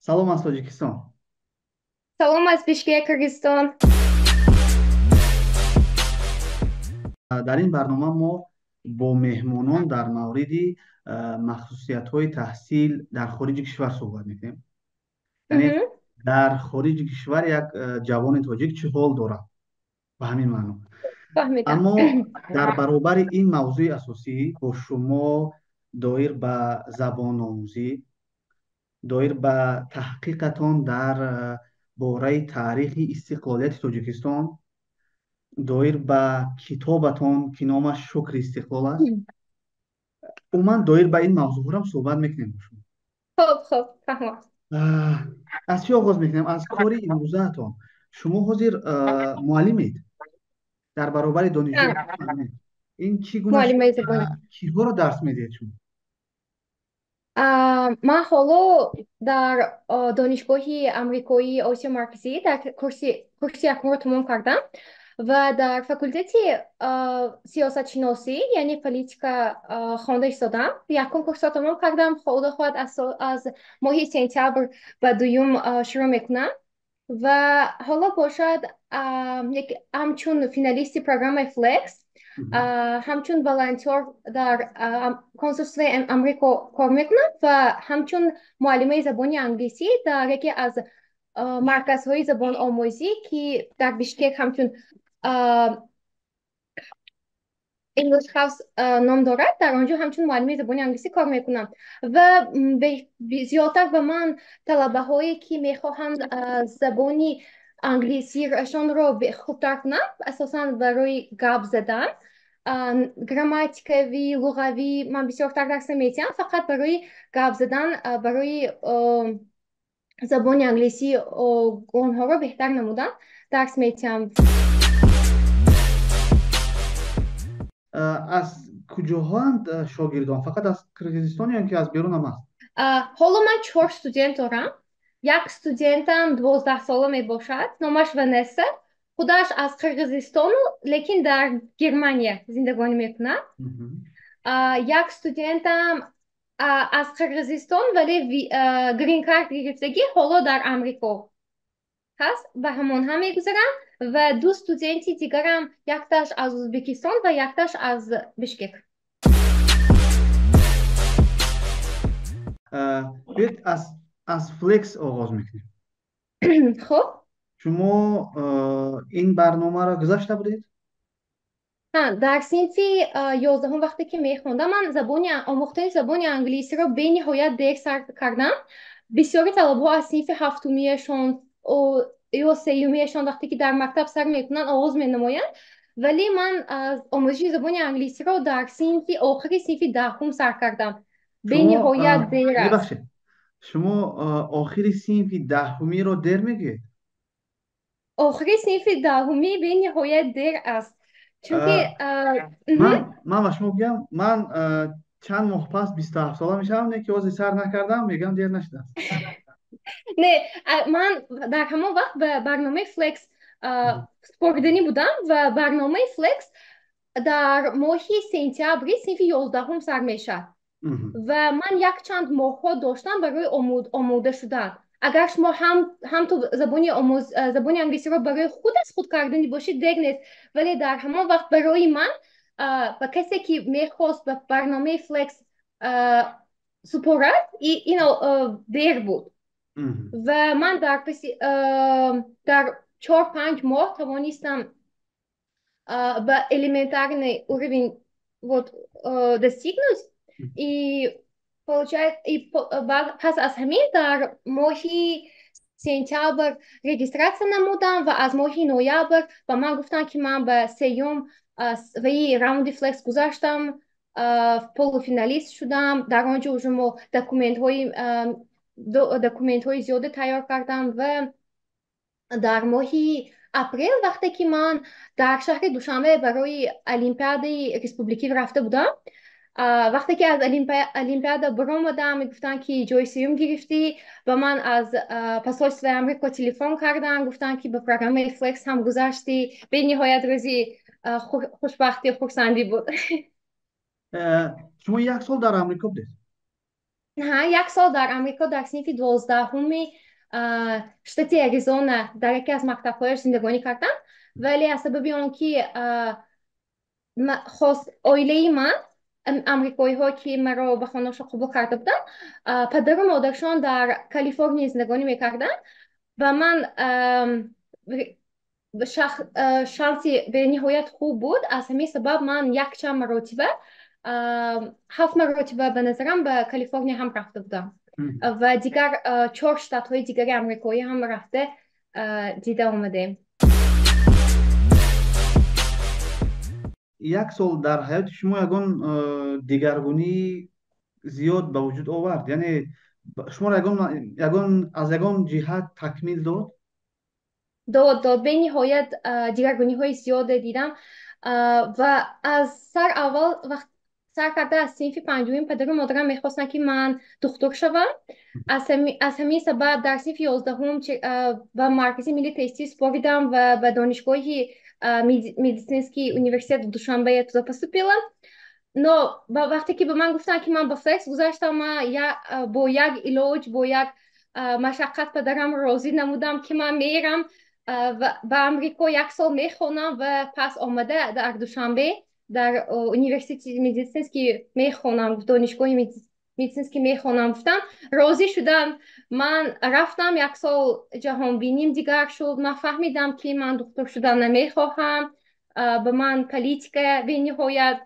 Салом аз Тоҷикистон. Салом аз Бишкек, Қирғизистон. Дар ин барнома мо бо меҳмонон дар мавриди махсусиятҳои таҳсил дар хориҷи кишвар суҳбат мекунем. Яъне дар хориҷи кишвар як ҷавони тоҷик чӣ ҳол дорад, ба ҳамин маъно. Аммо дар баробари ин мавзӯи асосӣ бо шумо доир ба забономӯзӣ, доир ба таҳқиқатон дар бораи таърихи истиқлолияти Тоҷикистон, доир ба китобатон, ки номаш «Шукри истиқлол» аст, умуман доир ба ин мавзӯъҳоам суҳбат мекунем бо шумо. Хуб, фаҳмам. Аз чӣ оғоз мекунем? Аз кори имрӯзаатон. Шумо ҳозир муаллимед, дар баробари донишҷӯ. Ин чӣ гуна, киҳоро дарс медиҳед шумо? Ман ҳоло дар Донишгоҳи Амрикоии Осиёи Марказӣ дар курси якумро тамом кардам ва дар факултети сиёсатшиносӣ, яъне политика, хонда истодам. Якум курсро тамом кардам, худо хоҳад, аз моҳи сентябр ба дуюм шурӯъ мекунам. Ва ҳоло бошад, ҳамчун финалисти программаи Флекс, ҳамчун волонтёр дар консулствои Амрико кор мекунам ва ҳамчун муаллимаи забони англисӣ дар яке аз марказҳои забономӯзӣ, ки дар Бишкек ҳамчун English House ном дорад, дар он ҷо ҳамчун муаллимаи забони англисӣ кор мекунам. Ва зиёдтар ба ман талабаҳое, ки мехоҳанд забони англисиашонро хубтар кунанд, асосан барои гап задан, грамматикавӣ, луғавӣ ман бисёртар дарс намедиҳам, фақат барои гап задан, барои забони англисӣ онҳоро беҳтар намудан дарс медиҳам. Аз куҷоҳоанд шогирдон? Фақат аз Қирғизистон ё ин ки аз берун ҳам аст? Ҳоло ман чор студент дорам. Як студентам 12сола мебошад, номаш Ванесса, худаш аз Қирғизистону, лекин дар Германия зиндагонӣ мекунад. Як студентам аз Қирғизистон, вале грин-карт гирифтагӣ, ҳоло дар Амрико ҳаст, ба ҳамон ҳам мегузарам. Ва ду студенти дигарам, якташ аз Ӯзбекистон ва якташ аз Бишкек. Биёед, аз Флекс оғоз мекунем. Хуб. Шумо ин барномаро гузашта будед? Дар синфи 11-ум вақте ки мехондам, ман омӯхтани забони англисиро бениҳоят дер сар кардам. Бисёри талабаҳо аз синфи ҳафтумиашон ё сеюмиашон, вақте ки дар мактаб сар мекунанд, оғоз менамоянд, вале ман омӯзиши забони англисиро дар синфи охири синфи 10-ум сар кардам. Бениҳоят дер аст. Мебахшед, шумо охири синфи 10-умиро дер мегӯед? Охири синфи 10-умӣ бениҳоят дер аст, чунки Ман ба шумо гӯям, ман чанд моҳ пас 27сола мешавам, не ки ҳозир сар накардам, мегӯям дер нашудааст. Не, ман дар ҳамон вақт ба барномаи Флекс супориданӣ будам ва барномаи Флекс дар моҳи сентябри синфи 11-ум сар мешавад ва ман якчанд моҳҳо доштам барои омода шудан. Агар шумо ҳам ту забони англисиро барои худ аз худ карданӣ бошед, дер нест, вале дар ҳамон вақт барои ман, ба касе, ки мехост ба барномаи Флекс супорад, ин дер буд. Ва ман дар 4-5 моҳ тавонистам ба элементарный уровень вот достигнуть и получает, и пас аз ҳамин дар моҳи сентябр регистрация намудам ва аз моҳи ноябр ба ман гуфтанд, ки ман ба сеюм ваи раунди Флекс гузаштам, полуфиналист шудам. Дар он ҷо уже мо документҳои зиёде тайёр кардам ва дар моҳи апрел, вақте ки ман дар шаҳри Душанбе барои олимпиадаи республикӣ рафта будам, вақте ки аз олимпиада баромадам, мегуфтанд, ки ҷои сеюм гирифтӣ. Ба ман аз посольствои Амрико телефон карданд, гуфтанд, ки ба программаи Флекс ҳам гузаштӣ. Бениҳоят рӯзи хушбахтию хурсандӣ буд. Шумо як сол дар Амрико будед? Ҳа, як сол дар Амрико дар синфи 12-уми штати Аризона дар яке аз мактабҳояш зиндагонӣ кардам, вале аз сабаби он ки хос оилаи ман, амрикоиҳо, ки маро ба хонаашон қабул карда буданд, падару модаршон дар Калифорния зиндагонӣ мекарданд ва ман шанси бениҳоят хуб буд. Аз ҳамин сабаб ман якчанд маротиба, ҳафт маротиба ба назарам, ба Калифорния ҳам рафта будам ва дигар чор штатҳои дигари амрикоӣ ҳам рафта дида омадем. Як сол дар ҳаёти шумо ягон дигаргунӣ зиёд ба вуҷуд овард, яъне шуморо ягон аз ягон ҷиҳат такмил дод? Дод, бениҳоят дигаргуниҳои зиёде дидам ва аз сар аввал вақт сар карда аз синфи панҷумин падару модарам мехостанд, ки ман духтур шавам. Аз ҳамин сабаб дар синфи 11-ум ба Маркази миллии тестӣ супоридам ва ба донишгоҳи медицинский университет в Душанбе туда поступила. Но вақте ки ба ман гуфтанд, ки ман ба Флекс гузаштам, ман бо як илоҷ, бо як машаққат падарам розӣ намудам, ки ман мерам ба Амрико, як сол мехонам ва пас омада дар Душанбе дар университети медицинский мехонам, донишгоҳи медицинский мехонам, гуфтам. Розӣ шудам. Ман рафтам, як сол ҷаҳонбиним дигар шуд. Ман фаҳмидам, ки ман духтур шудан намехоҳам. Ба ман политика бениҳоят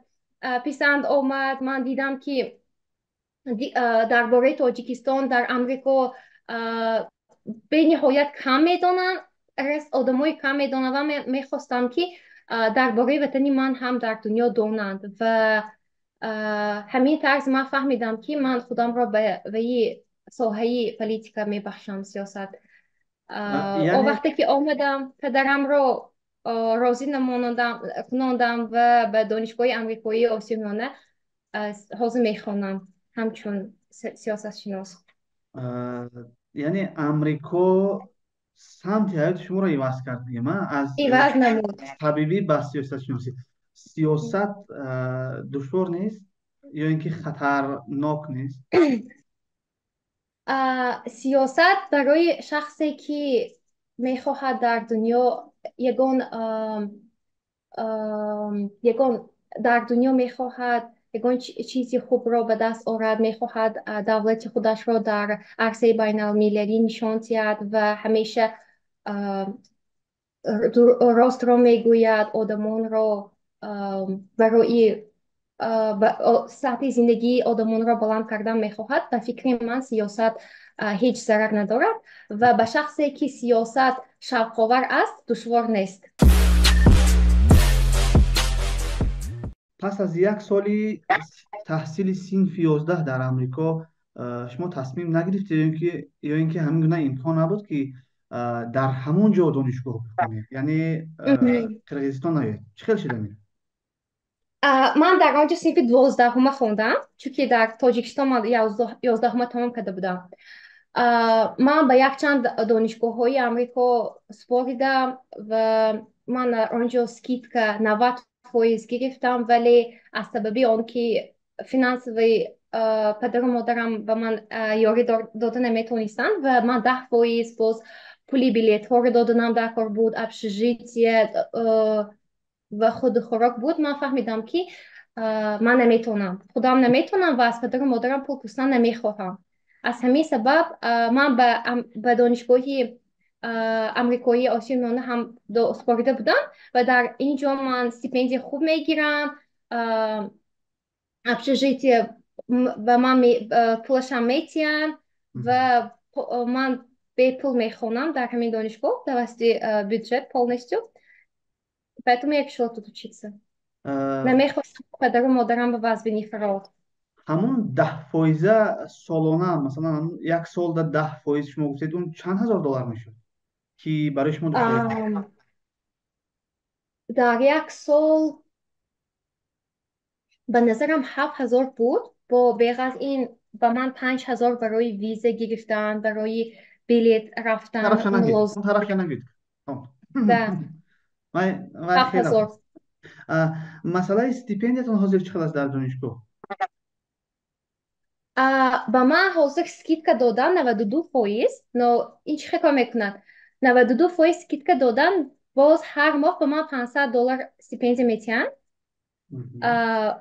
писанд омад. Ман дидам, ки дар бораи Тоҷикистон дар Амрико бениҳоят кам медонанд, одамои кам медонанд ва мехостам, ки дар бораи ватани ман ҳам дар дунё донанд. Ва ҳамин тарз ман фаҳмидам, ки ман худамро ба ваи соҳаи политика мебахшам, сиёсат. О вақте ки омадам, падарамро розӣ кунондам ва ба донишгоҳи амрикоии Осиёи Миёна ҳозир мехонам ҳамчун сиёсатшинос. Яъне Амрико самти ҳаёти шуморо иваз кард, дигем, аз иваз намуд. Табибӣ ба сиёсатшиносӣ. Сиёсат душвор нест ё ин ки хатарнок нест? Сиёсат барои шахсе, ки мехоҳад дар дунё ягон дар дунё мехоҳад ягон чизи хубро ба даст орад, мехоҳад давлати худашро дар арсаи байналмилалӣ нишон диҳад ва ҳамеша ростро мегӯяд, одамонро барои сатҳи зиндагии одамонро баланд кардан мехоҳад, ба фикри ман, сиёсат ҳеҷ зарар надорад ва ба шахсе, ки сиёсат шавқовар аст, душвор нест. Пас аз як соли таҳсили синфи 11 дар Амрико шумо тасмим нагирифтед ё ин ки ҳамин гуна имкон набуд, ки дар ҳамон ҷо донишгоҳ бихонед, яъне Қирғизистон наёед? Чӣ хел шуда мера? Ман дар он ҷо синфи 12-ума хондам, чунки дар Тоҷикистон ман 11-ума тамом карда будам. Ман ба якчанд донишгоҳҳои Амрико супоридам ва ман дар он ҷо скидка 90% гирифтам, вале аз сабаби он ки финансовый падару модарам ба ман ёрӣ дода наметавонистанд ва ман 10% боз пули билетҳоро доданам дар кор буд, общежитие ва худу хӯрок буд, ман фаҳмидам, ки ман наметавонам, худам наметавонам ва аз падару модарам пул пурсидан намехоҳам. Аз ҳамин сабаб ман ба донишгоҳи амрикоии Осиёи Миёна ҳам супорида будам ва дар ин ҷо ман стипендия хуб мегирам, общежитие ба ман пулашам метиҳанд ва ман бепул мехонам дар ҳамин донишгоҳ тавассути бюджет полностью, поэтому я решила тут учиться. Намехостам падару модарам ба вазъбинӣ фарод. Ҳамон 10 фоиза солона, масалан, як солда 10% шумо гуфтед, он чанд ҳазор доллар мешуд, ки барои шумо душворӣ? Дар як сол ба назарам 7000 буд. Бо беғаз ин ба ман 5000 барои виза гирифтан, барои билет рафтан лозим. Тарафша нагӯед. 7000. Масъалаи стипендиятон ҳозир чӣ қадр аст дар донишгоҳ? Ба ман ҳозир скидка додан 92%, но ин чӣ хел кор мекунад? 92% скидка додан, боз ҳар моҳ ба ман 500 доллар стипендия метиҳанд.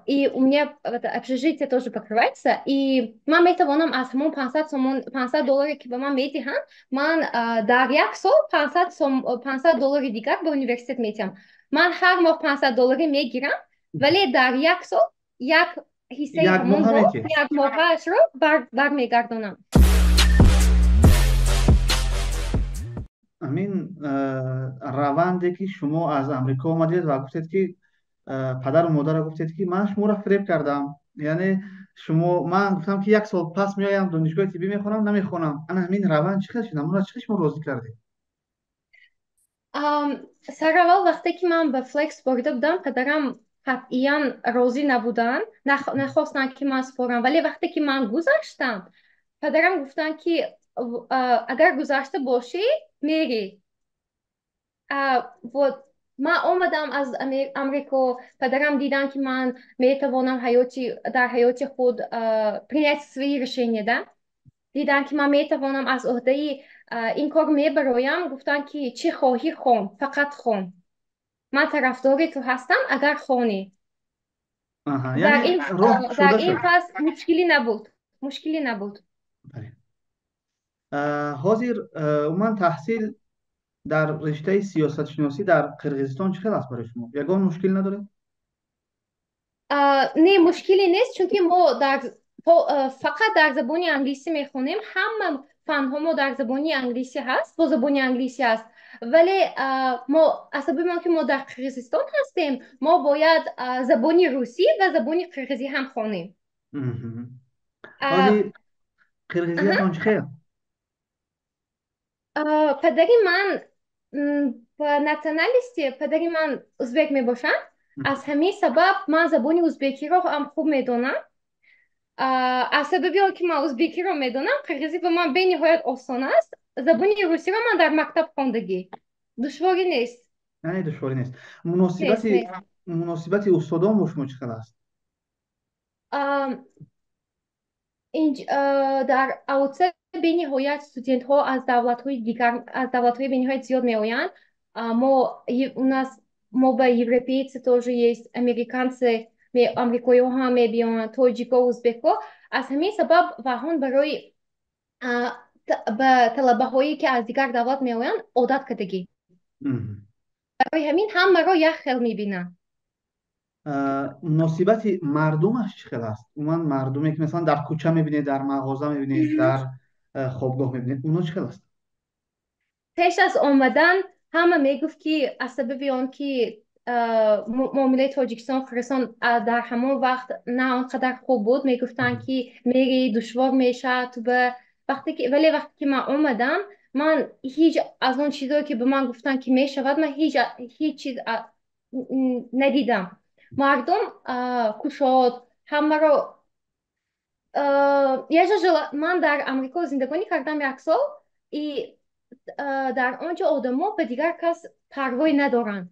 И у меня это, общежитие тоже покрывается, и ман метавонам аз ҳамон 500 сомон, 500 долларе, ки ба ман медиҳанд, ман дар як сол 500 сом, 500 доллари дигар ба университет метиҳам. Ман ҳар моҳ 500 долларӣ мегирам, вале дар як сол як ҳиссаи як моҳа ҳамонро метиҳед. Як моҳаашро бармегардонам. Ҳамин раванде, ки шумо аз Амрико омадед ва гуфтед, ки падару модарро гуфтед, ки ман шуморо фиреб кардам, яъне шумо ман гуфтам, ки як сол пас меоям, донишгоҳи тиббӣ мехонам, намехонам. Ана ҳамин раванд чӣ хел шуд? Амонро чӣ хел шумо розӣ кардед? Сараввал, вақте ки ман ба FLEX супорида будам, падарам қатъиян розӣ набуданд, нахостанд, ки ман супорам, вале вақте ки ман гузаштам, падарам гуфтанд, ки агар гузашта бошӣ, мерӣ. Вот ман омадам аз Амрико, падарам диданд, ки ман метавонам дар ҳаёти худ принять свои решения, да, диданд, ки ман метавонам аз уҳдаи ин кор мебароям, гуфтанд, ки чӣ хоҳӣ хон, фақат хон, ман тарафдори ту ҳастам, агар хонӣ. Дар Яъне ин роҳ дар кушода ин шуд. пас мушкилӣ набуд, мушкилӣ набуд. Бале. Ҳозир умуман таҳсил дар риштаи сиёсатшиносӣ дар Қирғизистон чӣ хел аст барои шумо? Ягон мушкил надоред? Не, мушкиле нест, чунки мо дар фақат дар забони англисӣ мехонем, ҳама фанҳо мо дар забони англисӣ ҳаст, бо забони англисӣ аст, вале мо аз сабаби он ки мо дар Қирғизистон ҳастем, мо бояд забони русӣ ва забони қирғизӣ ҳам хонем. Ҳозир қирғизиятон чӣ хел? Падари ман по национальности падари ман узбек мебошанд. Аз ҳамин сабаб ман забони узбекиро ҳам хуб медонам. Аз сабаби он ки ман узбекиро медонам, қирғизӣ ба ман бениҳоят осон аст. Забони русиро ман дар мактаб хондагӣ, душворӣ нест. Яъне душворӣ нест. Нест. Муносибати Нест. Муносибати устодон бо шумо чӣ хел аст? Дар АУЦА бениҳоят студентҳо аз давлатҳои дигар, аз давлатҳои бениҳоят зиёд меоянд. Мо у нас мо ба европейцы тоже есть, американцы, амрикоиҳо ҳам мебиёянд, тоҷико, узбекҳо. Аз ҳамин сабаб ваҳон барои ба талабаҳое, ки аз дигар давлат меоянд, одат кардагӣ. Барои ҳамин ҳамаро як хел мебинанд. Муносибати мардумаш чӣ хел аст? Умуман мардуме, ки масалан дар кӯча мебинед, дар мағоза мебинед, дар хобгоҳ мебинед, оно чӣ хел аст? Пеш аз омадан ҳама мегуфт, ки аз сабаби он ки муомилаи Тоҷикистон, Қирғизистон дар ҳамон вақт на он қадар хуб буд, мегуфтанд, ки мери, душвор мешавад ба вақте ки, вале вақте ки ман омадам, ман ҳеҷ аз он чизое, ки ба ман гуфтанд, ки мешавад, ман ҳеҷ чиз надидам. Мардум кушод, ҳамаро я же жила, ман дар Амрико зиндагонӣ кардам як сол и дар он ҷо одамо ба дигар кас парвой надоранд.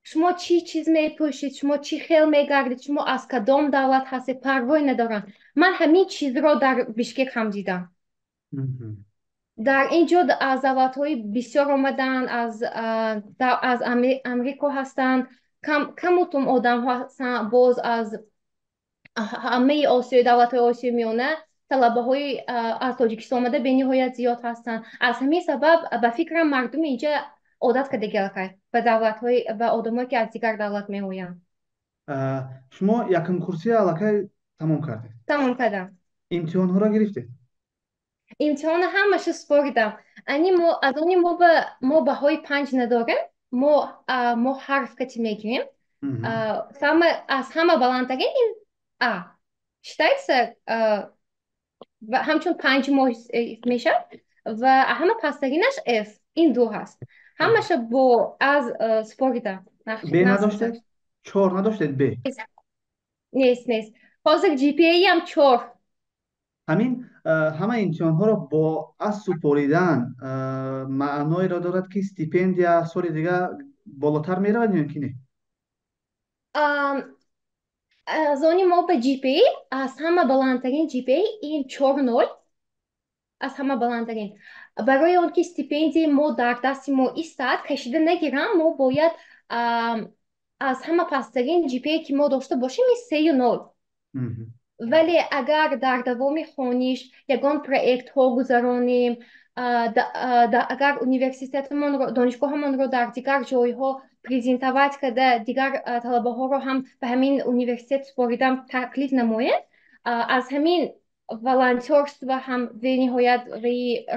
Шумо чӣ чиз мепӯшед, шумо чӣ хел мегардед, шумо аз кадом давлат ҳастед, парвой надоранд. Ман ҳамин чизро дар Бишкек ҳам дидам. Дар ин ҷо аз давлатҳои бисёр омаданд, аз Амрико ҳастанд, камутум одамҳо ҳастанд, боз аз ҳамаи Осиёи, давлатҳои Осиёи Миёна талабаҳои аз Тоҷикистон омада бениҳоят зиёд ҳастанд. Аз ҳамин сабаб, ба фикрам, мардуми инҷа одат кардаги аллакай ба давлатҳои, ба одамое, ки аз дигар давлат меоянд. Шумо якум курсия аллакай тамом кардед? Тамом кардам. Имтиҳонҳоро гирифтед? Имтиҳона ҳамаша супоридам. Ани мо аз они мо баҳои 5 надорем, мо ҳарф кати мегирем. Аз ҳама баландтарин ин А считается, ҳамчун 5 моҳ мешавад ва ҳама пасттаринаш F, ин ду ҳаст. Ҳамаша бо аз супоридам. Б надоштед? 4 надоштед, Б? Нест, нест. Ҳозир GPA-ам 4. Ҳамин ҳама имтиҳонҳоро бо аз супоридан маъноеро дорад, ки стипендия соли дига болотар меравад ё ки не? Аз они мо ба GPA, аз ҳама баландтарин GPA ин 4.0, аз ҳама баландтарин. Барои он ки стипендияи мо дар дасти мо истад, кашида нагирам, мо бояд аз ҳама пасттарин GPA ки мо дошта бошем, ин 3.0. Вале агар дар давоми хониш ягон проектҳо гузаронем, агар университетамонро, донишгоҳамонро дар дигар ҷойҳо презентовать карда, дигар талабаҳоро ҳам ба ҳамин университет супоридан таклиф намоем, аз ҳамин волонтёрство ҳам бениҳоят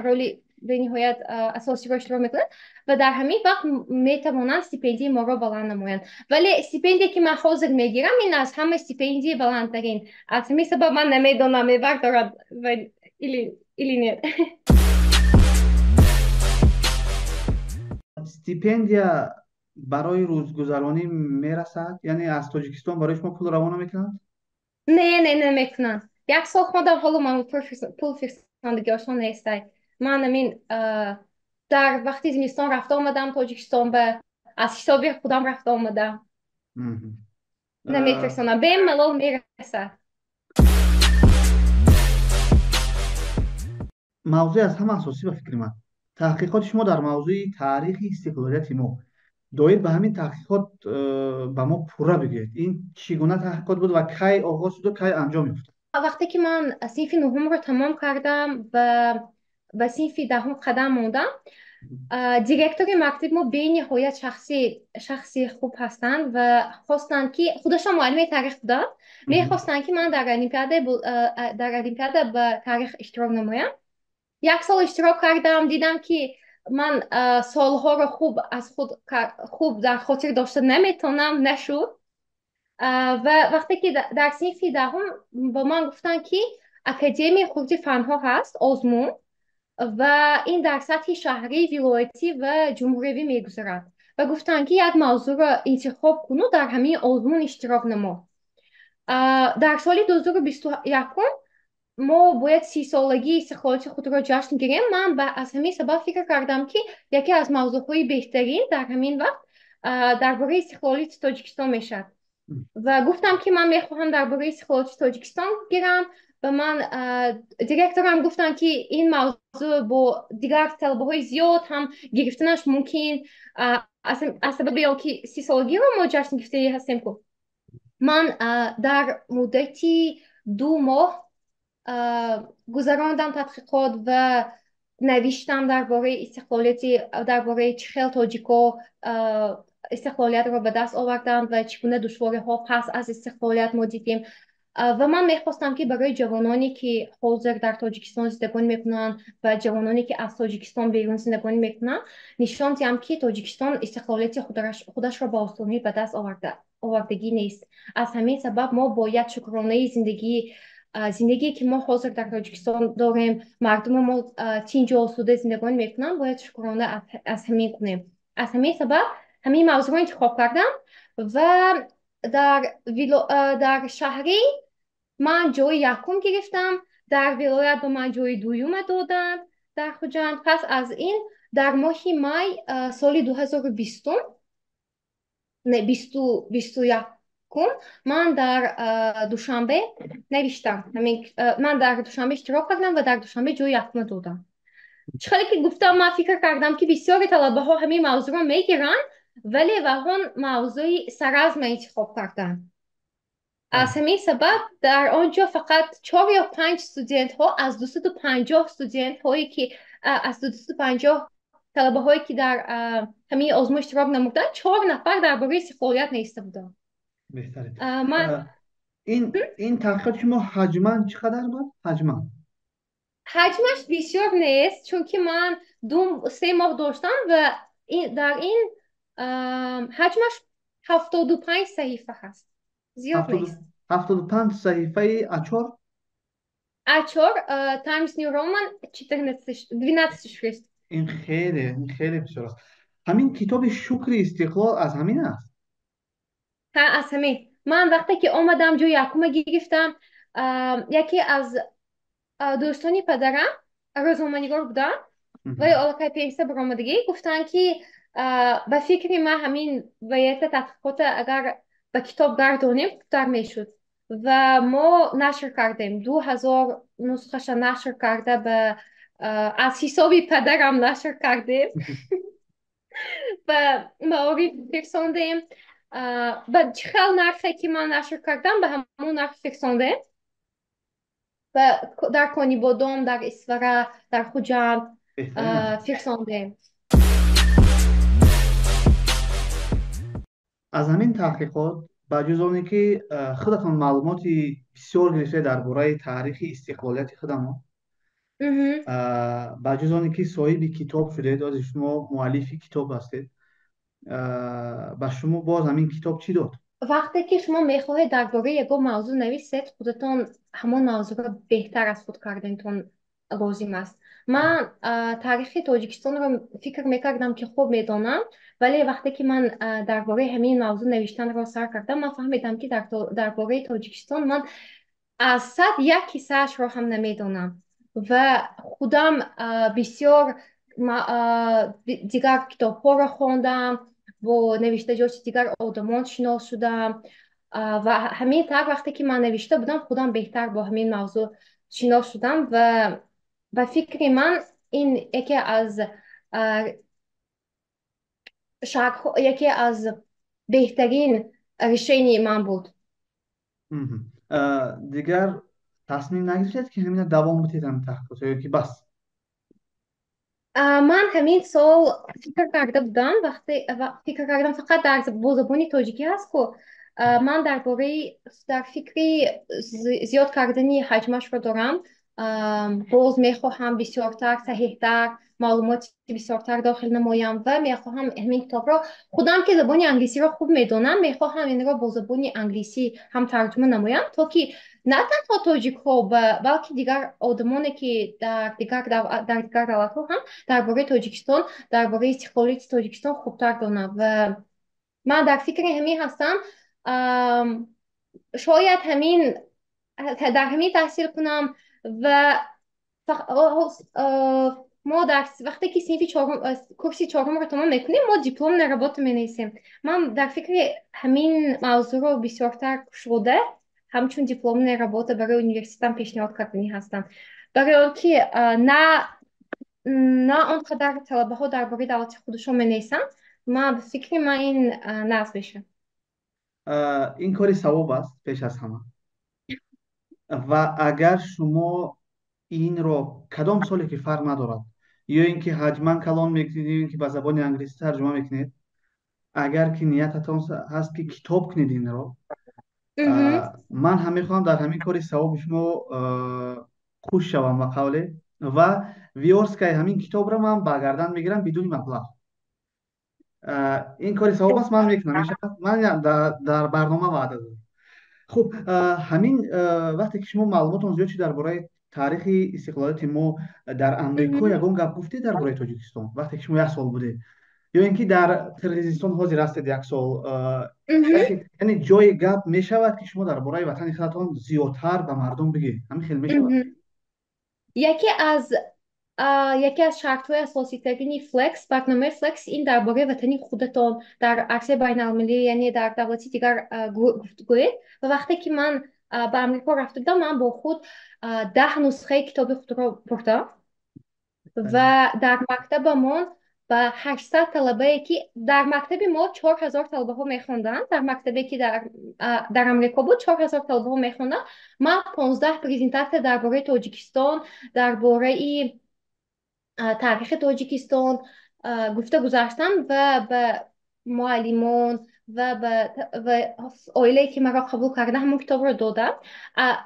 роли бениҳоят асосиро иштирок мекунанд ва дар ҳамин вақт метавонанд стипендияи моро баланд намоянд. Вале стипендие ки ман ҳозир мегирам, ин аз ҳама стипендияи баландтарин. Аз ҳамин сабаб ман намедонам, мебардорад или нет. Стипендия барои рӯзгузаронӣ мерасад? Яъне аз Тоҷикистон барои шумо пул равона мекунанд? Не, не, намекунанд. Як сол хондам, ҳоло ман пул фирстандагиашон нестай. Ман ҳамин дар вақти зимистон рафта омадам Тоҷикистон, ба аз ҳисоби худам рафта омадам. Намефирстонам, бемалол мерасад. Мавзӯи аз ҳама асосӣ ба фикри ман, таҳқиқоти шумо дар мавзӯи таърихи истиқлолияти мо. Доир ба ҳамин таҳқиқот ба мо пурра бигӯед. Ин чӣ гуна таҳқиқот буд ва кай оғоз шуду кай анҷом ёфт? Вақте ки ман синфи нуҳумро тамом кардам ва ба синфи даҳум қадам мондам, директори мактаби мо бениҳоят шахси хуб ҳастанд ва хостанд ки худашон муаллими таърих буданд, мехостанд ки ман дар олимпиада ба таърих иштирок намоям. Як сол иштирок кардам, дидам ки ман солҳоро хуб аз худ хуб дар хотир дошта наметавонам, нашуд. Ва вақте ки дар синфи даҳум ба ман гуфтанд ки Академияи хурди фанҳо ҳаст, озмун, ва ин дар сатҳи шаҳрӣ, вилоятӣ ва ҷумҳуриявӣ мегузарад. Ва гуфтанд ки як мавзӯъро интихоб куну дар ҳамин озмун иштирок намо. Дар соли 2021 мо бояд 30-солагии истиқлолияти худро ҷашн гирем. Ман аз ҳамин сабаб фикр кардам ки яке аз мавзӯъҳои беҳтарин дар ҳамин вақт дар бораи истиқлолияти Тоҷикистон мешавад. Ва гуфтам ки ман мехоҳам дар бораи истиқлолияти Тоҷикистон гирам. Ва ман директорам гуфтанд ки ин мавзӯъ бо дигар талабаҳои зиёд ҳам гирифтанаш мумкин, аз сабаби он ки 30-солагиро мо ҷашн гирифтаи ҳастем ку. Ман дар муддати 2 моҳ гузарондам тадқиқот ва навиштам дар бораи истиқлолияти, дар бораи чӣ хел тоҷико истиқлолиятро ба даст оварданд ва чӣ гуна душвориҳо пас аз истиқлолият мо дидем. Ва ман мехостам ки барои ҷавононе ки ҳозир дар Тоҷикистон зиндагонӣ мекунанд ва ҷавононе ки аз Тоҷикистон берун зиндагонӣ мекунанд, нишон диҳам ки Тоҷикистон истиқлолияти худашро ба осонӣ ба даст овардагӣ нест. Аз ҳамин сабаб мо бояд шукронаи зиндагие ки мо ҳозир дар Тоҷикистон дорем, мардуми мо тинҷу осуда зиндагонӣ мекунанд, бояд шукрона аз ҳамин кунем. Аз ҳамин сабаб ҳамин мавзӯъро интихоб кардам ва дар шаҳрӣ ман ҷои якум гирифтам, дар вилоят ба ман ҷои дуюма доданд дар Хуҷанд. Пас аз ин дар моҳи май соли 2020, не, 21 ман дар Душанбе навиштам. Ман дар Душанбе иштирок кардам ва дар Душанбе ҷои якума додам. Чӣ хеле ки гуфтам, ман фикр кардам ки бисёри талабаҳо ҳамин мавзӯъро мегиранд, вале ваҳон мавзӯи саразма интихоб карданд. Аз ҳамин сабаб дар он ҷо фақат 4 ё 5 студентҳо аз 250 студентҳое ки аз 250 талабаҳое ки дар ҳамин озмун иштирок намуданд, 4 нафар дар бораи истиқлолият навишта буданд. Беҳтарин. Ин таҳқиқоти шумо ҳаҷман чӣ қадар буд? Ҳаҷман? Ҳаҷмаш бисёр нест, чунки ман 2-3 моҳ доштам ва дар ин ҳаҷмаш 75 саҳифа ҳаст. Зиёд нест. 75 саҳифаи А4? А4, Times New Roman, 12 шрифт. Ин хеле бисёр аст. Ҳамин китоби Шукри истиқлол аз ҳамин аст? Ҳа, аз ҳамин. Ман вақте ки омадам ҷои якума гирифтам, яке аз дӯстони падарам рӯзноманигор буданд ва аллакай пенсия баромадагӣ, гуфтанд ки ба фикри ман ҳамин ваята тадқиқота агар ба китоб гардонем хубтар мешуд. Ва мо нашр кардем, 2000 нусхаша нашр карда, ба аз ҳисоби падарам нашр кардем, ба маориф фирсондем. Ба чӣ хел нархе ки ман нашр кардам, ба ҳамон нарх фирсондем. Ва дар Конибодом, дар Исфара, дар Хуҷанд фирсондем. Аз ҳамин таҳқиқот, ба ҷуз оне ки худатон маълумоти бисёр гирифтед дар бораи таърихи истиқлолияти худамон, ба ҷуз оне ки соҳиби китоб шудед, ози шумо муаллифи китоб ҳастед, ба шумо боз ҳамин китоб чӣ дод? Вақте ки шумо мехоҳед дар бораи ягон мавзӯъ нависед, худатон ҳамон мавзӯъро беҳтар аз худ кардантон лозим аст. Ман таърихи Тоҷикистонро фикр мекардам, ки хуб медонам, вале вақте ки ман дар бораи ҳамин мавзӯъ навиштанро сар кардам, ман фаҳмидам, ки дар бораи Тоҷикистон ман аз 101 ҳиссаашро ҳам намедонам ва худам бисёр дигар китобҳоро хондам, бо навиштаҷоти дигар одамон шинос шудам ва ҳамин тавр, вақте ки ман навишта будам, худам беҳтар бо ҳамин мавзӯъ шинос шудам. Ва ба фикри ман, ин яке аз беҳтарин решении ман буд. Дигар тасмим нагирифтед, ки ҳамина давом бидиҳед, ҳамин таҳқиқот, ё ки бас? Ман ҳамин сол фикр карда будам, вақте фикр кардам, фақат бо забони тоҷикӣ ҳаст ку, ман дар бораи дар фикри зиёд кардани ҳаҷмашро дорам. Боз мехоҳам бисёртар, саҳеҳтар, маълумоти бисёртар дохил намоям ва мехоҳам ҳамин китобро, худам ки забони англисиро хуб медонам, мехоҳам инро бо забони англисӣ ҳам тарҷума намоям, то ки на танҳо тоҷикҳо, балки дигар одамоне, ки дар дигар давлатҳо ҳам дар бораи Тоҷикистон, дар бораи истиқлолияти Тоҷикистон хубтар донанд. Ва ман дар фикри ҳамин ҳастам, шояд ҳамин дар ҳамин таҳсил кунам. Ва мо дар вақте ки синфи чорум, курси чорумро тамом мекунем, мо дипломная работа менависем. Ман дар фикри ҳамин мавзӯъро бисёртар кушода, ҳамчун дипломная работа барои университетам пешниҳод карданӣ ҳастам, барои он ки на он қадар талабаҳо дар бораи давлати худашон менависанд. Ман ба фикри ман, ин нағз мешавад. Ин кори савоб аст пеш аз ҳама. Ва агар шумо инро кадом соле ки фарқ надорад, ё ин ки ҳаҷман калон мекунед, ё ин ки ба забони англисӣ тарҷума мекунед, агар ки ниятатон ҳаст, ки китоб кунед инро, ман ҳам мехоҳам дар ҳамин кори савоби шумо хуш шавам, ба қавле, ва вёрсткаи ҳамин китобро ман ба гардан мегирам бидуни маблағ. Ин кори савоб аст, ман мекунам, мешавад, ман дар барнома ваъда додам. Хуб, ҳамин вақте ки шумо маълумотон зиёд шуд дар бораи таърихи истиқлолияти мо, дар Амрико ягон гап гуфтед дар бораи Тоҷикистон, вақте ки шумо як сол будед, ё ин ки дар Қирғизистон ҳозир ҳастед як сол, яъне ҷои гап мешавад, ки шумо дар бораи ватани худатон зиёдтар ба мардум бигӯед, ҳамин хел мешавад? Яке аз шартҳои асоситарини Flex, барномаи Flex, ин дар бораи ватани худатон дар арсаи байналмилалӣ, яъне дар давлати дигар, гуфтгӯед. Ва вақте ки ман ба Амрико рафта будам, ман бо худ 10 нусхаи китоби худро бурдам ва дар мактабамон ба 800 талабае, ки дар мактаби мо 4000 талабаҳо мехонданд, дар мактабе ки дар Амрико буд, 4000 талабаҳо мехонданд, ман 15 презентатсия дар бораи Тоҷикистон, дар бораи таърихи Тоҷикистон гуфта гузаштам ва ба муаллимон ва ба оилае, ки маро қабул карда, ҳамон китобро додам.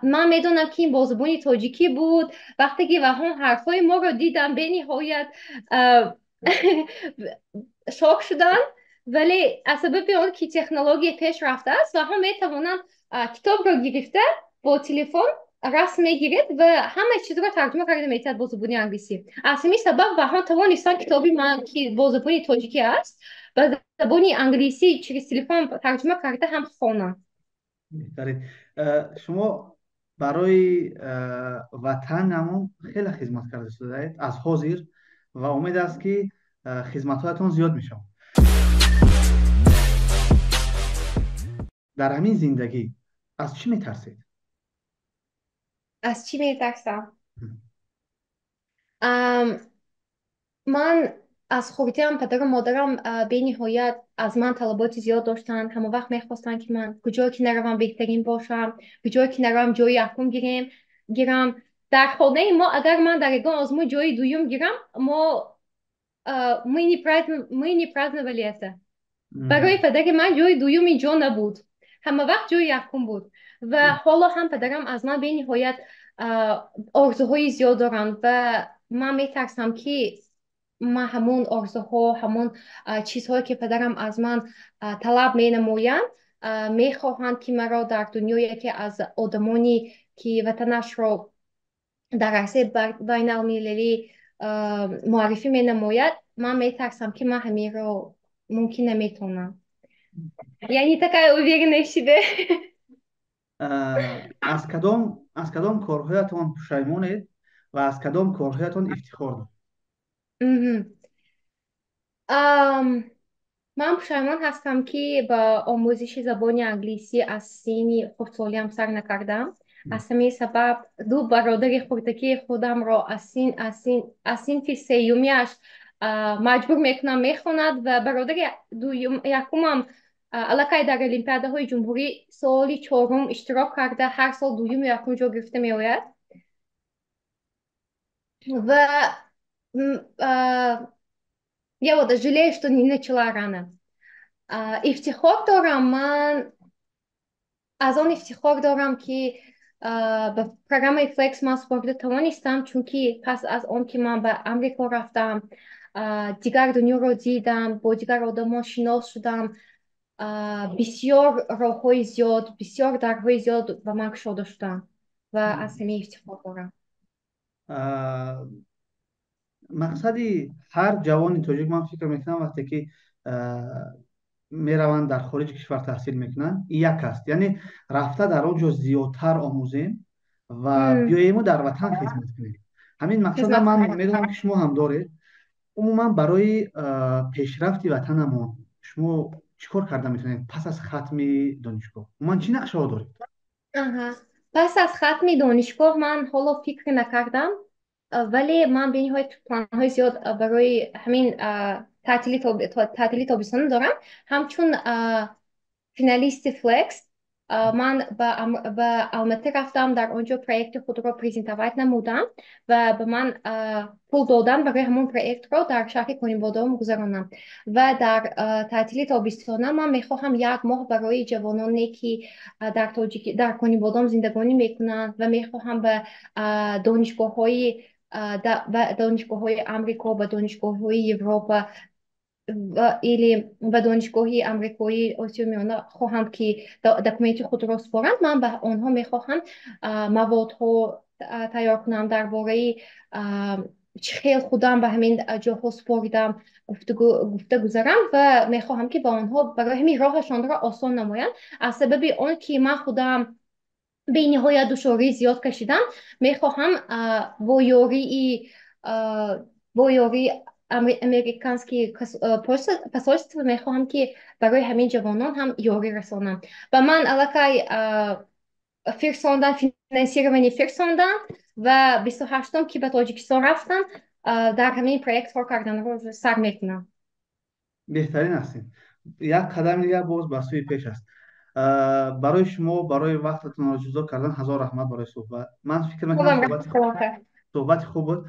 Ман медонам, ки ин бо забони тоҷикӣ буд. Вақте ки ваҳон ҳарфҳои моро дидам, бениҳоят шок шуданд, вале аз сабаби он ки технология пеш рафтааст, ваҳон метавонанд китобро гирифта, бо телефон расм мегиред ва ҳамаи чизро тарҷума карда метиҳад бо забони англисӣ. Аз ҳамин сабаб ваҳон тавонистанд китоби ман, ки бо забони тоҷикӣ аст, ба забони англисӣ через телефон тарҷума карда ҳам хонанд. Беҳтарин. Шумо барои ватанамон хеле хизмат карда шудаед аз ҳозир ва умед аст, ки хизматҳоятон зиёд мешавад дар ҳамин зиндагӣ. Аз чӣ метарсед? Аз чӣ метарсам? Ман аз хурдиам падару модарам бениҳоят аз ман талаботи зиёд доштанд. Ҳама вақт мехостанд, ки ман куҷое ки наравам, беҳтарин бошам, куҷое ки наравам, ҷои якум гирам. Дар хонаи мо агар ман дар ягон озмун ҷои дуюм гирам, мо мы не праздновали это. Барои падари ман ҷои дуюм ин ҷо набуд, ҳама вақт ҷои якум буд. Ва ҳоло ҳам падарам аз ман бениҳоят орзуҳои зиёд доранд ва ман метарсам, ки ман ҳамон орзуҳо, ҳамон чизҳое, ки падарам аз ман талаб менамоянд, мехоҳанд, ки маро дар дунё яке аз одамоне, ки ватанашро дар арсаи байналмилалӣ муаррифӣ менамояд. Ман метарсам, ки ман ҳаминро мумкин наметавонам. Я не такая уверенная в себе. Аз кадом корҳоятон пушаймонед ва аз кадом корҳоятон ифтихор доред? Ман пушаймон ҳастам, ки ба омӯзиши забони англисӣ аз синни хурдсолиам сар накардам. Аз ҳамин сабаб ду бародари хурдакии худамро аз синфи сеюмиаш маҷбур мекунам, мехонад, ва бародари якумам аллакай дар олимпиадаҳои ҷумҳурӣ соли чорум иштирок карда, ҳар сол дуюму якум ҷо гирифта меояд. Ва я вот жалею, что не начала рано. Ифтихор дорам, ман аз он ифтихор дорам, ки ба программаи Flex ман супорида тавонистам, чунки пас аз он ки ман ба Амрико рафтам, дигар дунёро дидам, бо дигар одамон шинос шудам, бисёр роҳҳои зиёд, бисёр дарҳои зиёд ба ман кушода шуданд ва аз ҳамин ифтихор дорам. Мақсади ҳар ҷавони тоҷик, ман фикр мекунам, вақте ки мераванд, дар хориҷи кишвар таҳсил мекунанд, як аст, яъне рафта дар он ҷо зиёдтар омӯзем ва биёему дар ватан хизмат кунем. Ҳамин мақсада ман медонам, ки шумо ҳам доред. Умуман, барои пешрафти ватанамон шумо чӣ кор карда метавонед пас аз хатми донишгоҳ? Умуман, чӣ нақшаҳо доред? Пас аз хатми донишгоҳ ман ҳоло фикр накардам, вале ман бениҳоят планҳои зиёд барои ҳамин таътили тобистона дорам. Ҳамчун финалисти Flex ман ба Алматы рафтам, дар он ҷо проекти худро презентовать намудам ва ба ман пул доданд барои ҳамон проектро дар шаҳри Конибодом гузаронам. Ва дар таътили тобистона ман мехоҳам як моҳ барои ҷавононе, ки дар Конибодом зиндагонӣ мекунанд ва мехоҳам ба донишгоҳҳои Амрико, ба донишгоҳҳои Европа или ба донишгоҳи амрикоӣ Осиёи Миёна хоҳанд, ки документи худро супоранд, ман ба онҳо мехоҳам маводҳо тайёр кунам дар бораи чӣ хел худам ба ҳамин ҷоҳо супоридам, гуфта гузарам ва мехоҳам, ки ба онҳо барои ҳамин роҳашонро осон намоям. Аз сабаби он ки ман худам бениҳоят душвории зиёд кашидам, мехоҳам бо ёрии американский посольство мехоҳам, ки барои ҳамин ҷавонон ҳам ёрӣ расонам. Ба ман аллакай фирсондан, финансирование фирсондан ва 28-ум, ки ба Тоҷикистон рафтам, дар ҳамин проект кор карданро сар мекунам. Беҳтарин ҳастем, як қадами дигар боз ба сӯи пеш аст. Барои шумо, барои вақтатонро ҷудо кардан ҳазор раҳмат барои суҳбат. Ман фикр мекунам, суҳбати хуб буд.